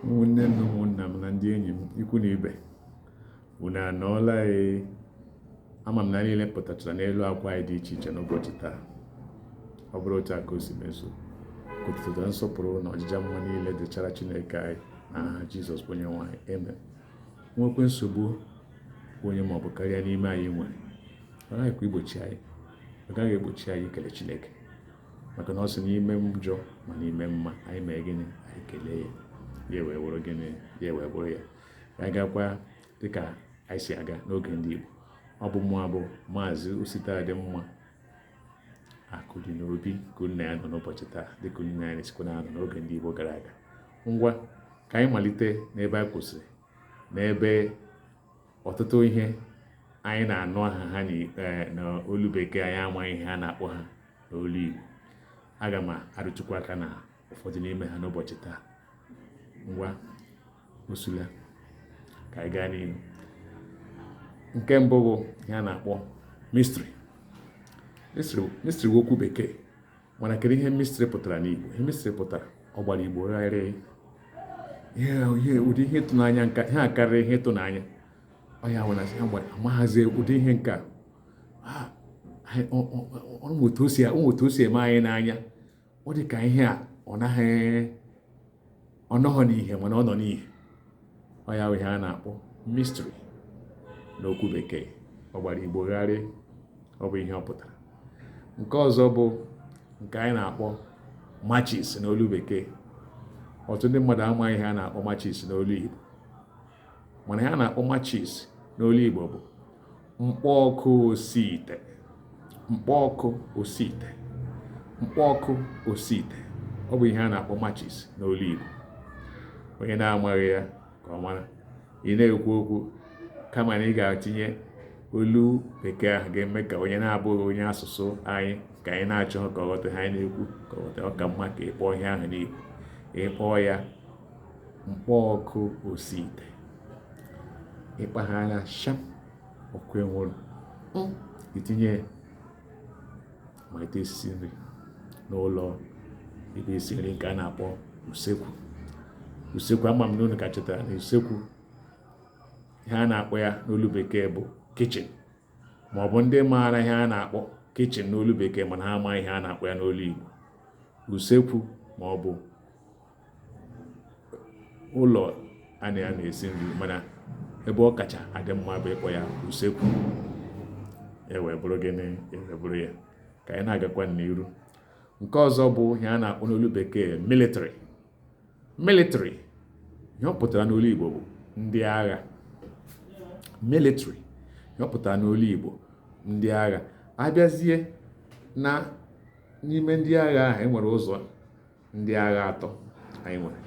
Ụmụnne m na ụmụnna m na ndị enyi m, ikwu na ibe, unu anọọla? Ee, ama m na niile pụtachara n'elu akwa anyị dị iche iche n'ụbọchị taa. Ọ bụrụ otu a ka o si mezu, ka otuto na nsọpụrụ na ọjịja mma niile dịchara Chineke anyị na aha Jizọs bụ onye nwe anyị. Amen. Nwekwe nsogbu onye ma ọ bụ karịa n'ime anyị nwere, ọ gaghịkwa igbochi anyị, ọ gaghị egbochi anyị ikele Chineke, maka na ọ sị n'ime njọ ma n'ime mma, anyị mee gịnị? Anyị kelee ya. Ya wee bụrụ gịnị? Ya wee bụrụ ya. Anyị gakwa dịka anyị si aga n'oge ndị Igbo. Ọ bụ mụa bụ Maazị Ositadịmma Akụdịnobi ka unu na ya nọ n'ụbọchị taa, dịka unu na ya na-esikwa na-anọ n'oge ndị Igbo gara aga. Ngwa, ka anyị malite n'ebe anyị kwụsịrị, n'ebe ọtụtụ ihe anyị na-anụ aha ha n'olu bekee, anyị amaghị ihe a na-akpọ ha n'olu Igbo. Aga m arụtụkwa aka na ụfọdụ n'ime ha n'ụbọchị taa. Ngwa, osula, ka anyị gaa n'ihu. Nke mbụ bụ ihe a na-akpọ mystery. Mystery bụ okwu bekee, mana kedu ihe mystery pụtara n'Igbo? Ihe mystery pụtara, ọ gbara Igbo gharịị. Ihe ụdị ihe ịtụnanya nka, ihe a karịrị ihe ịtụnanya. Ọ ya nwere amaghazi ụdị ihe nke a. Otu o si eme anyị n'anya, ọ dị ka ihe a ọ naghị ọ nọghọ n'ihe, mana ọ nọ n'ihe. Ọ ya bụ ihe a na-akpọ mystery n'okwu bekee. Ọ gbara Igbo gharị, ọ bụ ihe ọ pụtara. Nke ọzọ bụ nke anyị na-akpọ matches n'olu bekee. Ọtụtụ ndị mmadụ amaghị ihe a na-akpọ matches n'olu Igbo, mana ihe a na-akpọ matches n'olu Igbo bụ mkpọọkụ osiite. Mkpọọkụ osiite, mkpọọkụ osiite, ọ bụ ihe a na-akpọ matches n'olu Igbo. Onye na-amaghị ya, ka ọ mara. Ị na-ekwu okwu, kama na ị ga-etinye olu bekee ahụ ga-eme ka onye na-abụghị onye asụsụ anyị ka anyị na-achọghị ka ọ ghọta ihe anyị na-ekwu ka ọ ghọta, ọ ka mma ka ị kpọọ ihe ahụ n'Igbo. Ị kpọọ ya mkpọọkụ osiite, ịkpa ha anya sham, ọkụ enwuru, itinye, malite isi nri n'ụlọ ebe esi nri nke a na-akpọ usekwu. Usekwu, ama m na unu ka chetara na usekwu, ihe a na-akpọ ya n'olu bekee bụ kitchen, ma ọ bụ ndị maara ihe a na-akpọ kitchen n'olu bekee mana ha amaghị ihe a na-akpọ ya n'olu Igbo. Usekwu ma ọ bụ ụlọ a na-esi nri, mana ebe ọ kacha adị mma bụ ịkpọ ya usekwu. E wee bụrụ gịnị? E wee bụrụ ya. Ka anyị na-agakwa n'iru. Nke ọzọ bụ ihe a na-akpọ n'olu bekee military. Military, ihe ọ pụtara n'olu Igbo bụ ndị agha. Military, ihe ọ pụtara n'olu Igbo, ndị agha. Abịazie na n'ime ndị agha ahụ, enwere ụzọ ndị agha atọ anyị nwere.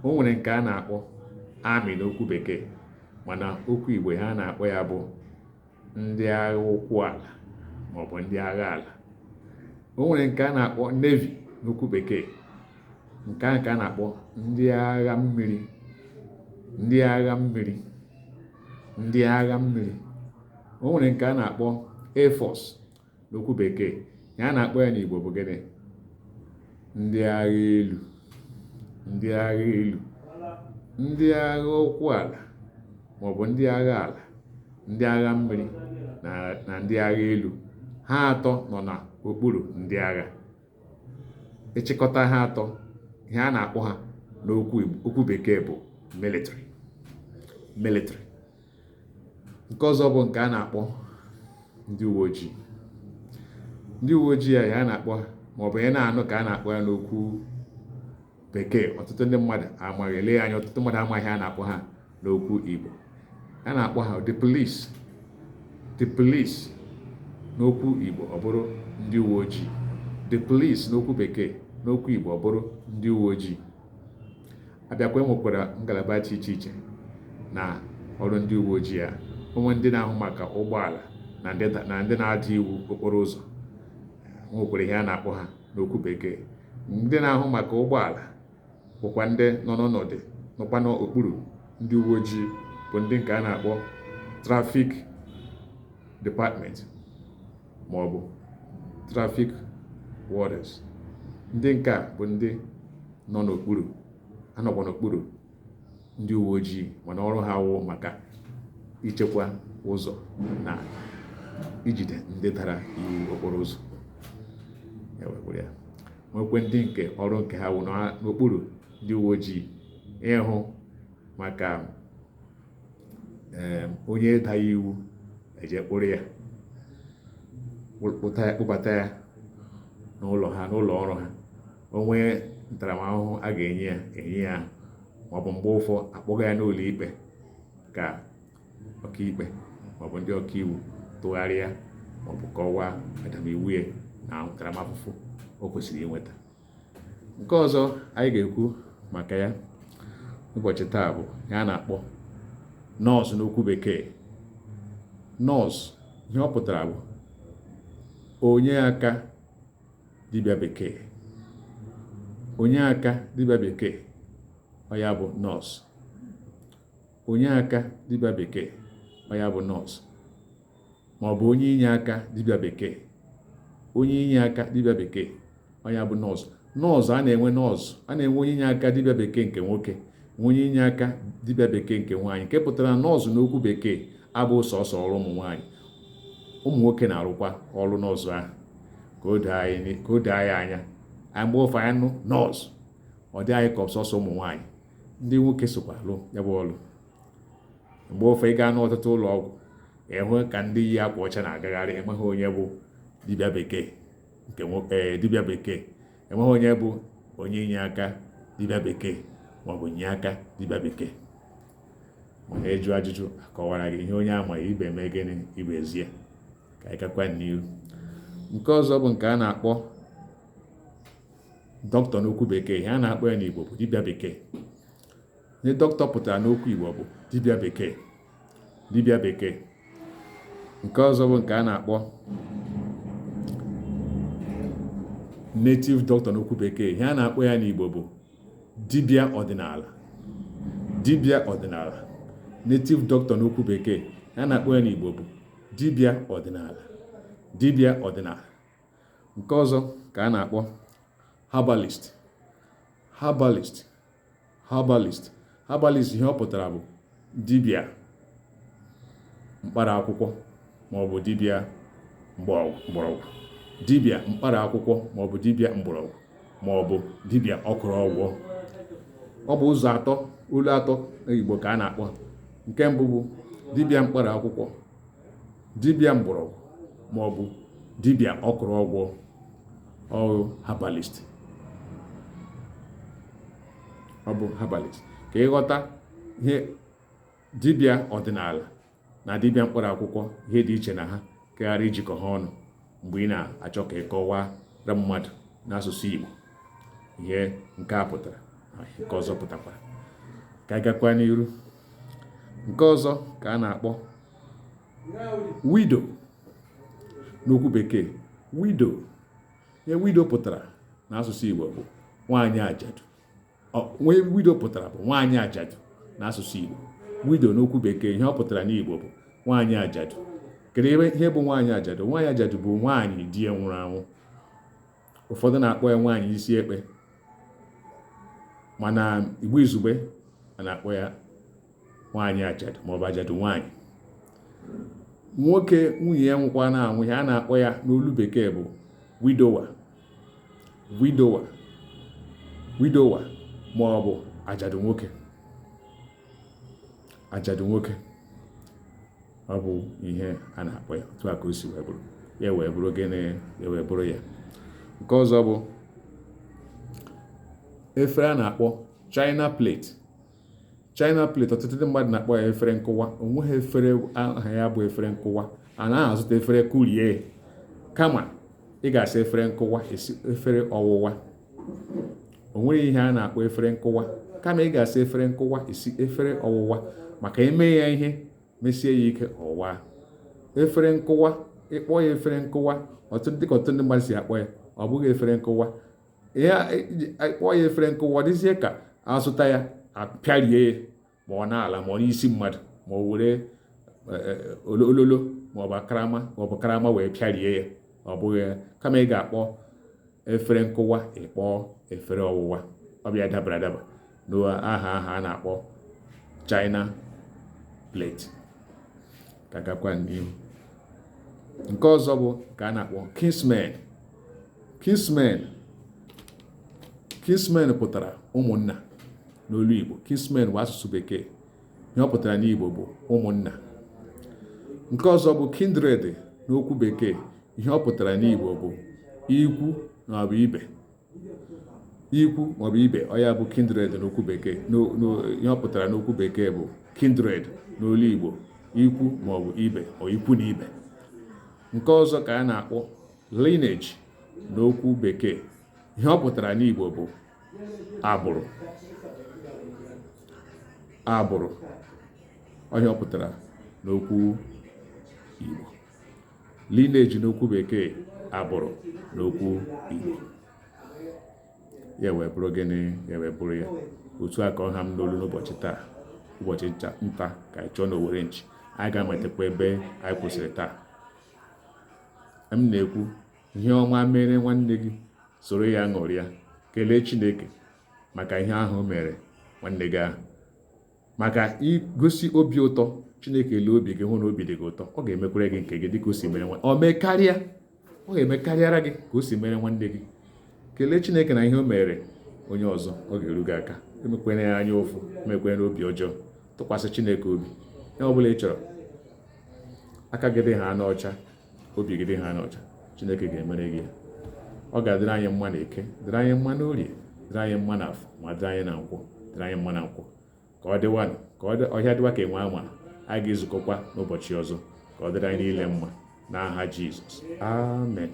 O nwere nke a na-akpọ army n'okwu bekee, mana okwu Igbo ha na-akpọ ya bụ ndị agha ụkwụ ala maọbụ ndị agha ala. O nwere nke a na-akpọ navy n'okwu bekee, nke ahụ ka a na-akpọ ndị agha mmiri, ndị agha mmiri, ndị agha mmiri. O nwere nke a na-akpọ air force n'okwu bekee. Ya a na-akpọ ya n'Igbo bụ gịnị? Ndị agha elu, ndị agha elu, ndị agha ụkwụ ala maọbụ ndị agha ala, ndị agha mmiri na ndị agha elu. Ha atọ nọ n'okpuru ndị agha. Ịchịkọta ha atọ, ihe a na-akpọ ha n'okwu okwu bekee bụ military. Military. Nke ọzọ bụ nke a na-akpọ ndị uwe ojii. Ndị uwe ojii a, ya na-akpọ maọbụ ihe na-anụ ka a na-akpọ ya n'okwu bekee, ọtụtụ ndị mmadụ amaghị. Ele anya, ọtụtụ mmadụ amaghị a na-akpọ ha n'okwu Igbo. A na-akpọ ha the police. The police n'okwu Igbo, ọ bụrụ ndị uwe ojii. The police n'okwu bekee, n'okwu Igbo ọ bụrụ ndị uwe ojii. Abịakwa, enwekwara ngalaba dị iche iche na ọrụ ndị uwe ojii a. Onwe ndị na-ahụ maka ụgbọala na ndị na-ada iwu okporo ụzọ, nwekwara ihe a na-akpọ ha n'okwu bekee. Ndị na-ahụ maka ụgbọala bụkwa ndị nọ n'ọnọdụ nọkwa n'okpuru ndị uwe ojii, bụ ndị nke a na-akpọ traffic department ma ọ bụ traffic warders. Ndị nke a bụ ndị nọ n'okpuru, anọkwa n'okpuru Ndị uwe ojii, mana ọrụ ha wụ maka ichekwa ụzọ na ijide ndị dara iwu okporo ụzọ. Ya wee bụrụ ya. Nwekwe ndị nke ọrụ nke ha wụ n'okpuru ndị uwe ojii ịhụ maka onye daghị iwu, eje kpụrụ ya, kpụta ya, kpụbata ya n'ụlọ ha, n'ụlọ ọrụ ha. O nwee ntaramahụhụ a ga-enye ya, enye ya, maọbụ mgbe ụfọ akpọga ya n'ụlọ ikpe ka ọkaikpe maọbụ ndị ọkaiwu tụgharịa maọbụ kọwaa adamiwu ya na ntaramahụhụ o kwesịrị inweta. Nke ọzọ anyị ga-ekwu maka ya ụbọchị taa bụ ya a na-akpọ nọọsụ n'okwu bekee. Nọọsụ, ihe ọ pụtara bụ onye aka dibịa bekee. Onye aka dibịa bekee, ọ ya bụ nọọsụ. Onye aka dibịa bekee, ọ ya bụ nọọsụ, ma ọ bụ onye inye aka dibịa bekee. Onye inye aka dibịa bekee, ọ ya bụ nọọsụ. Nọọsụ, a na-enwe nọọsụ, a na-enwe onye inye aka dibịa bekee nke nwoke, nwe onye inye aka dibịa bekee nke nwaanyị, nke pụtara na nọọsụ n'okwu bekee abụ sọsọ ọrụ ụmụ nwaanyị. Ụmụ nwoke na-arụkwa ọrụ nọọsụ ahụ. Ka o doo anyị anya. Anyị mgbe ụfọ anyị nụ nọọsụ, ọ dị anyị ka sọsọ ụmụ nwaanyị. Ndị nwoke sokwa alụ ya bụ ọrụ. Mgbe ụfọ ị gaa n'ọtụtụ ụlọ ọgwụ, ịhụ ka ndị yi akwa ọcha na-agagharị, enweghị onye bụ dibịa bekee nke nwoke, dibịa bekee, enweghị onye bụ onye inye aka dibịa bekee maọbụ nye aka dibịa bekee. Mana ịjụ ajụjụ, akọwara gị ihe onye amaghị ibe mee gịnị, ibe ezie. Ka anyị gakwa n'ihu. Nke ọzọ bụ nke a na-akpọ dọkịta n'okwu bekee. Ihe a na-akpọ ya n'Igbo bụ dibịa bekee. Ihe dọkịta pụtara n'okwu Igbo bụ dibịa bekee, dibịa bekee. Nke ọzọ bụ nke a na-akpọ native doctor n'okwu bekee. Ihe a na-akpọ ya n'Igbo bụ dibịa ọdịnala, dibịa ọdịnala. Native doctor n'okwu bekee, ihe a na-akpọ ya n'Igbo bụ dibịa ọdịnala, dibịa ọdịnala. Nke ọzọ ka a na-akpọ herbalist, herbalist, herbalist. Herbalist, ihe ọ pụtara bụ dibịa mkpara akwụkwọ maọbụ dibịa mgbọrọgwụ, dibịa mkpara akwụkwọ maọbụ dibịa mgbọrọgwụ maọbụ dibịa ọkụrụ ọgwụ. Ọ bụ ụzọ atọ, olu atọ n'Igbo ka a na-akpọ. Nke mbụ bụ dibịa mkpara akwụkwọ, dibịa mgbọrọgwụ maọbụ dibịa ọkụrụ ọgwụ, ọrụ herbalist. Ọ bụ herbalist. Ka ịghọta ihe dibịa ọdịnala na dibịa mkpụrụ akwụkwọ, ihe dị iche na ha, ka ghara ijikọ ha ọnụ mgbe ị na-achọ ka ị kọwara mmadụ n'asụsụ Igbo ihe nke a pụtara na nke ọzọ pụtakwara. Ka anyị gakwa n'iru. Nke ọzọ ka a na-akpọ widow n'okwu bekee. Widow, ihe widow pụtara n'asụsụ Igbo bụ nwaanyị ajadu. Nwe widow pụtara bụ nwaanyị ajadu n'asụsụ Igbo. Widow n'okwu bekee, ihe ọ pụtara n'Igbo bụ nwaanyị ajadu. Kedu ebe ihe bụ nwaanyị ajadu? Nwaanyị ajadu bụ nwaanyị di ya nwụrụ anwụ. Ụfọdụ na-akpọ ya nwaanyị isi ekpe, mana Igbo izugbe a na-akpọ ya nwaanyị ajadu maọbụ ajadu nwaanyị. Nwoke nwunye ya nwụkwa na-anwụ, ihe a na-akpọ ya n'olu bekee bụ widower, widower, widower maọbụ ajadu nwoke, ajadu nwoke. Ọ bụ ihe a na-akpọ ya otu a ka o si wee bụrụ ya, wee bụrụ gịnị, ya wee bụrụ ya. Nke ọzọ bụ efere a na-akpọ china plate. China plate, ọtụtụ ndị mmadụ na-akpọ ya efere nkụwa. O nweghị efere aha ya bụ efere nkụwa. A naghị azụta efere kurie, kama ị ga-asa efere nkụwa, esi efere ọwụwa. O nweghị ihe a na-akpọ efere nkụwa, kama ị ga-asa efere nkụwa, esi efere ọwụwa, maka eme ya ihe mesie ya ike ọwa. Efere nkụwa, ịkpọ ya efere nkụwa, ọtụtụ dịka ọtụtụ ndị mmadụ si akpọ ya, ọ bụghị efere nkụwa. Ihe akpọ ya efere nkụwa, ọ dịzie ka azụta ya apịarie ya, ma ọ na-ala ma ọ n'isi mmadụ, ma ọ were ololo ma ọ bụ karama ma ọ bụ karama wee pịarie ya. Ọ bụghị ya. Kama ị ga-akpọ efere nkụwa, ịkpọ efere ọwụwa. Ọ bụ ya dabara adaba n'aha aha a na-akpọ China plate. Ka gakwa n'ihu, nke ọzọ bụ nke a na-akpọ kinsmen. Kinsmen, kinsmen pụtara ụmụnna n'olu Igbo. Kinsmen bụ asụsụ Bekee, ihe ọ pụtara n'Igbo bụ ụmụnna. Nke ọzọ bụ kindred n'okwu Bekee, ihe ọ pụtara n'Igbo bụ ikwu maọbụ ibe, ikwu maọbụ ibe. Ọ ya bụ kindred n'okwu Bekee. Ihe ọ pụtara n'okwu Bekee bụ kindred, n'olu Igbo ikwu maọbụ ibe, ọ ikwu na ibe. Nke ọzọ ka a na-akpọ lineage n'okwu Bekee, ihe ọ pụtara n'Igbo bụ agbụrụ, agbụrụ. Ihe ọ pụtara n'okwu Igbo lineage, n'okwu Bekee agbụrụ, n'okwu Igbo. Ya wee bụrụ gịnị? Ya wee bụrụ ya otu a ka ọ ha m n'olu n'ụbọchị taa, ụbọchị nta ka anyị chọọ n'Owere nchi. Anyị ga-amatakwa ebe anyị kwụsịrị taa. M na-ekwu, ihe ọma mere nwanne gị, soro ya ṅụrịa, kelee Chineke maka ihe ahụ mere nwanne gị ahụ, maka igosi obi ụtọ. Chineke lee obi gị, hụ na obi dị gị ụtọ, ọ ga-emekwere gị nke gị dịka o si mere nwa ọ mee karịa, ọ ga-emekarịara gị ka o si mere nwanne gị. Kelee Chineke na ihe o mere onye ọzọ, ọ ga-eru gị aka. Emekwere ya anya ụfụ, emekwere obi ọjọọ, tụkwasị Chineke obi. Ihe ọ bụla ị chọrọ, aka gị dị ha n'ọcha, obi gị dị ha n'ọcha, Chineke ga-emere gị ya. Ọ ga-adịrị anyị mma na Eke, dịrị anyị mma na Orie, dịrị anyị mma na Afọ, ma dịrị anyị na Nkwọ, dịrị anyị mma na Nkwọ. Ka ọ dịwanụ, ka ọhịa dịwa ka enwe ama. Anyị ga-ezukọkwa n'ụbọchị ọzọ. Ka ọ dịrị anyị niile mma n'aha Jizọs, amen.